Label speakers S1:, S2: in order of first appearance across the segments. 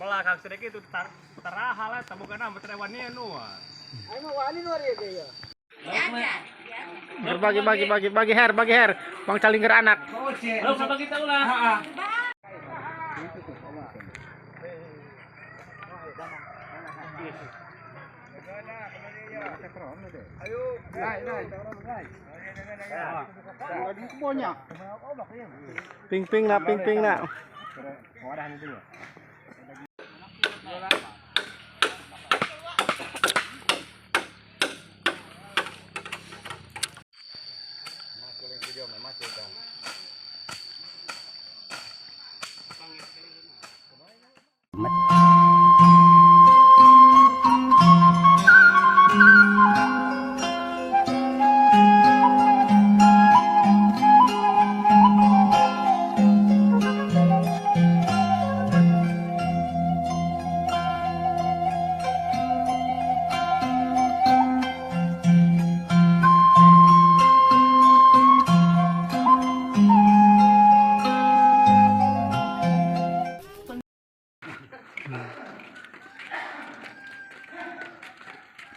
S1: Belakang sedikit itu terahal lah, bukan nama terewani nu.
S2: Berbagi bagi bagi bagi her, bagi her. Bang Calingger anak.
S1: Belum sama kita ulah.
S2: Ping ping na, ping ping na.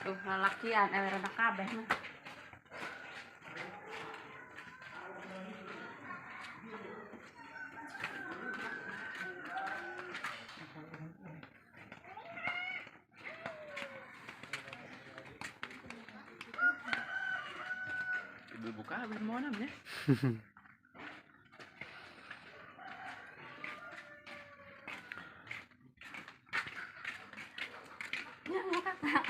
S3: Tuh, lalakian, rada kabeh mah.
S4: Ibu buka belum mau namanya.
S3: Ya, kata.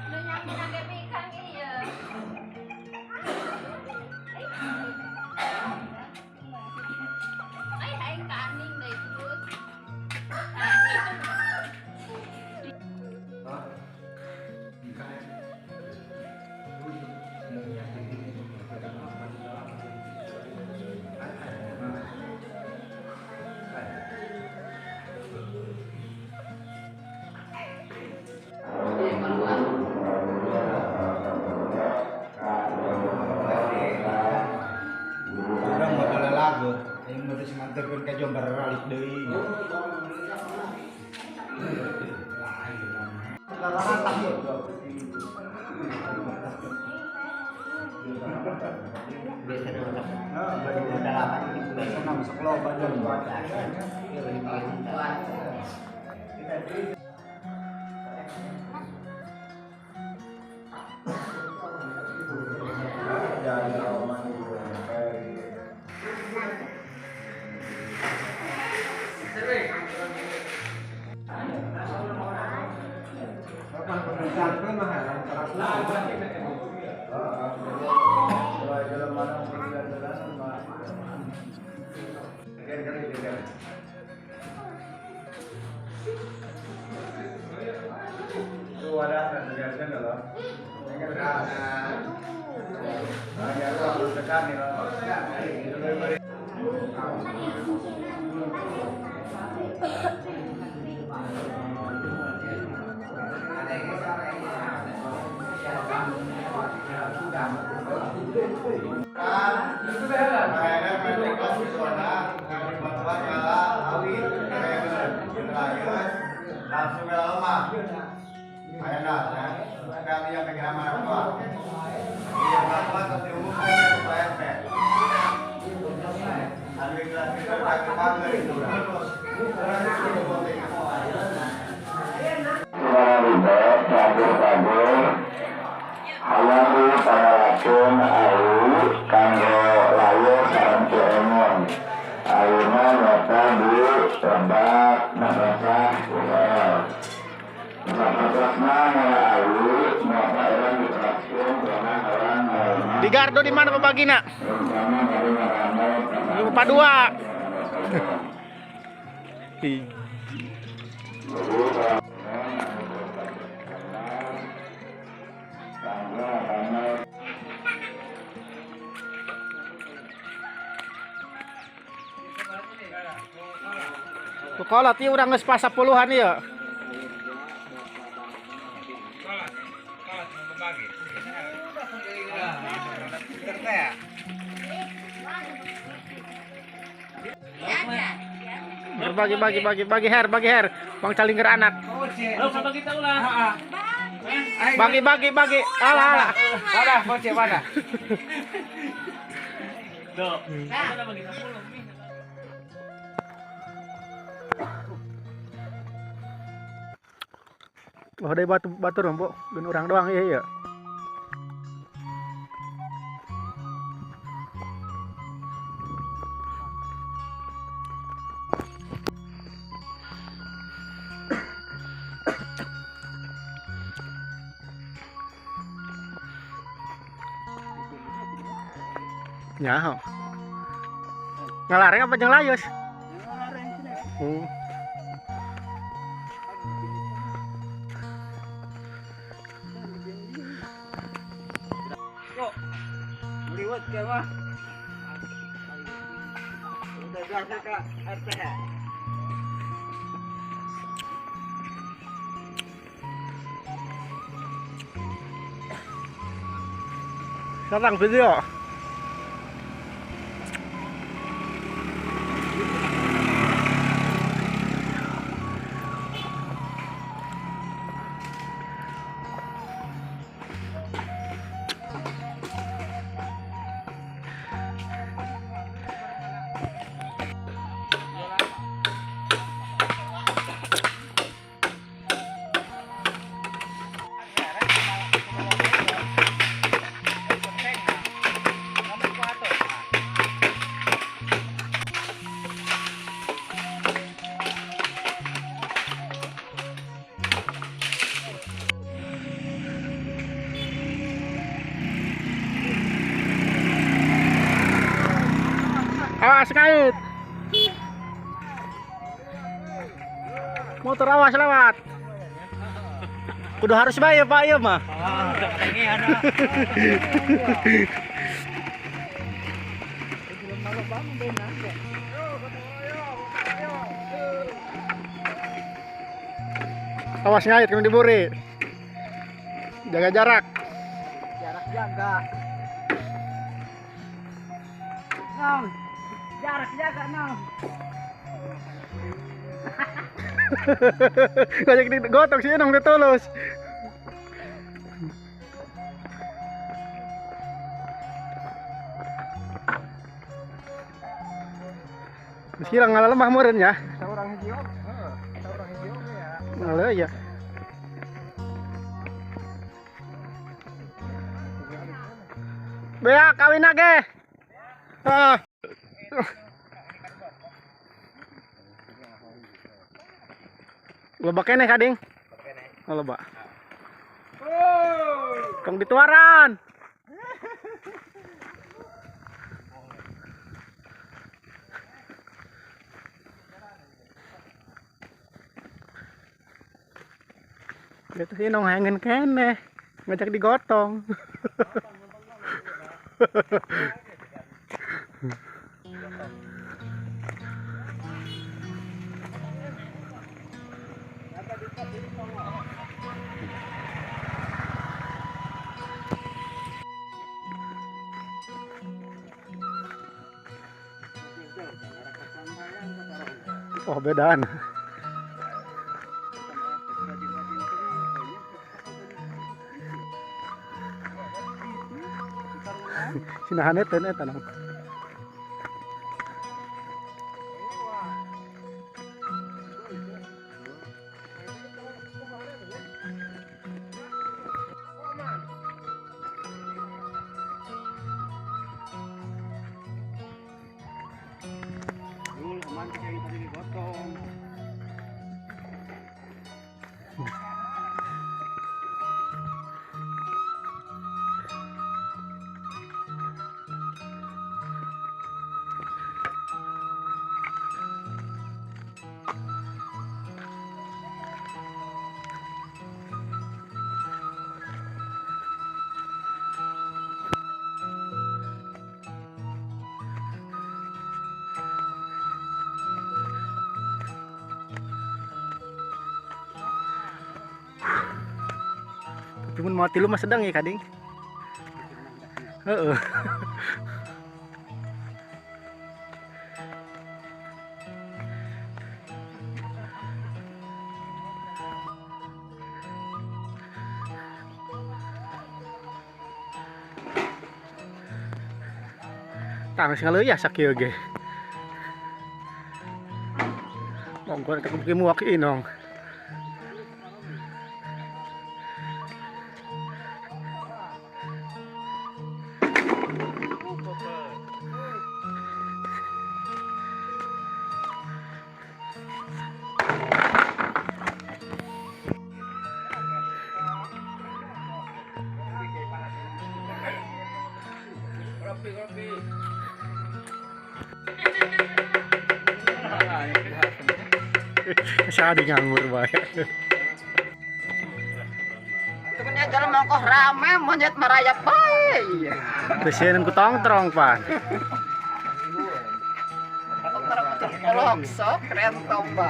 S3: Lu nyampe mikang iya. Ay, aing kaning deui terus.
S5: Urang modal lagu, aing modal nganterkeun ka Jombar ralik deui. Biasana masuk loba.
S6: Langsung ke lemah. Ayo nah, kami yang pegang mana tua. Iya, bapak terus diumumkan ke Pak RT. Anu ikhlas kita pagi-pagi itu.
S7: Kanggo layar sareng Ki Emun. Ayeuna nyata di Lebak Madrasah UL. Madrasahna ngala awi nyata urang diteraskeun karena orang ngalaman
S2: Di Gardo di mana pembagina?
S7: rencana dari ngaramel
S2: Lupa dua. Hiji. Kolot ieu urang geus pas 10-an ieu.
S1: Kalah, kalah mau berbagi.
S2: Bagi bagi bagi bagi her, bagi her. Bang Calingger anak. Bagi bagi bagi. Alah alah.
S5: Mana, bocil mana?
S1: Tuh. Mana bagi 10 nih.
S2: Oh, dari batu batu rombok, ben urang doang iya iya. Nyaho. Ngalareng apa jeung layus?
S5: Liwat ke mah. Udah biasa ke RT.
S2: Sarang video. Awas kait. Motor awas lewat. Kudu harus bayar Pak ieu mah. Awas ngait kena diburi. Jaga jarak.
S5: Jarak jaga. Nong. Jarak jaga, Nong.
S2: Banyak digotong sih nong ditulus. Meski lang ngalemah meureun ya.
S5: Saurang hiji oge. Heeh, saurang hiji oge ya.
S2: Ngalah ya. Bea kawin age. Heeh. Loba keneh kading. Loba. Tong dituaran. Itu sih nong hangen keneh, ngajak digotong. Oh, bedaan. Sinahan eta eta nang.
S5: Dulu aman kayak tadi digotong.
S2: Cuman mau tilu mah sedang ya kading. Heeh. Tah geus ngaleuya sakieu ge. Monggo teh kudu muak inong. Saya nganggur bae.
S8: Temennya jalan mongkoh rame monyet merayap bae.
S2: Kesieun ku tongtrong pan.
S8: Kolok sok keren tomba.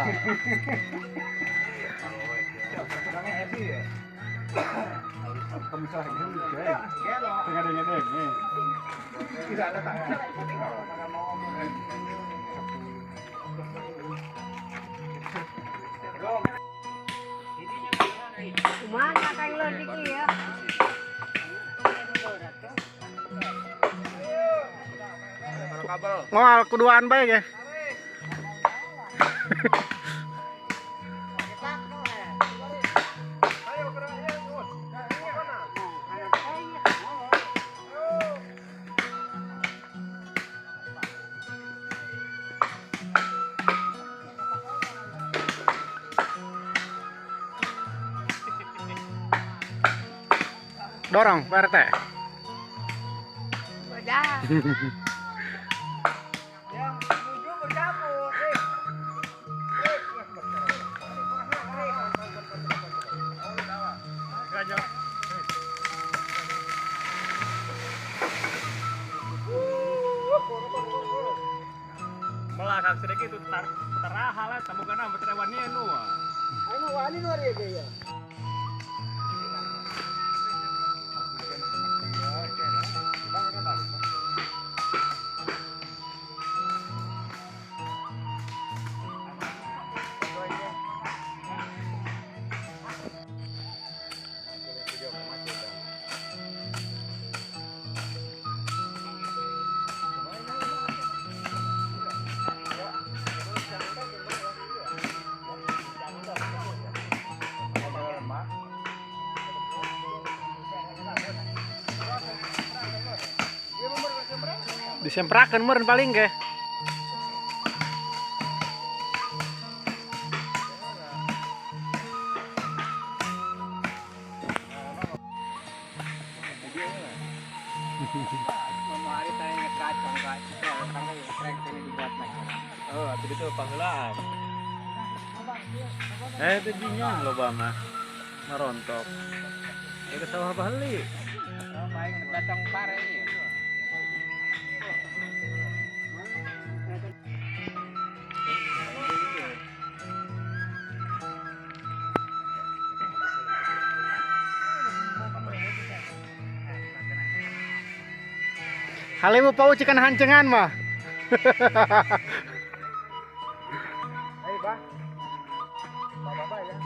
S3: Kumaha kang leutik ieu?
S2: Moal kuduan bae ge. Dorong, Pak RT.
S3: Udah.
S1: Melakang sedikit itu terahalah tabugana mah nu.
S8: Ayo wani nu ari ge ya.
S2: Disemprakeun meureun paling ge.
S4: Oh, itu panggelaan. Itu jinyong loba mah. Marontok. Ya ke sawah bali.
S8: Datang pare ieu.
S2: Halewu pau cikan hancengan mah.
S6: Ayo, Bah. Bapak ya.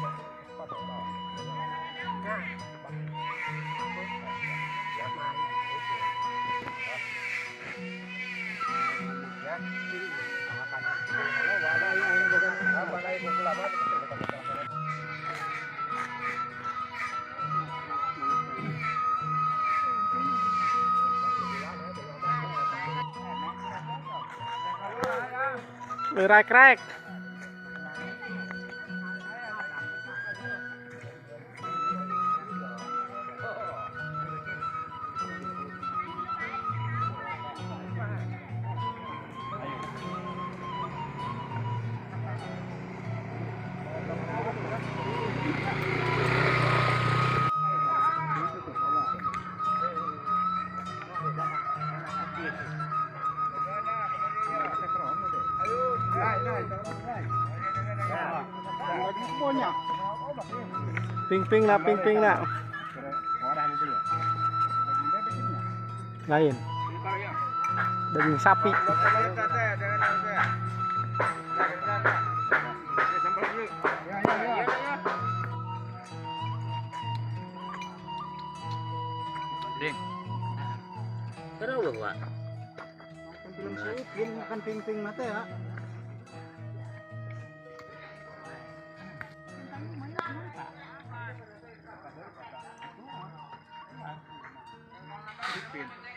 S2: Rek-rek. Ping-ping na, ping-ping na. Lain. Daging sapi.
S4: Ding. Terus Pak.
S5: Film si Upin makan ping-ping mata ya.
S4: Upin.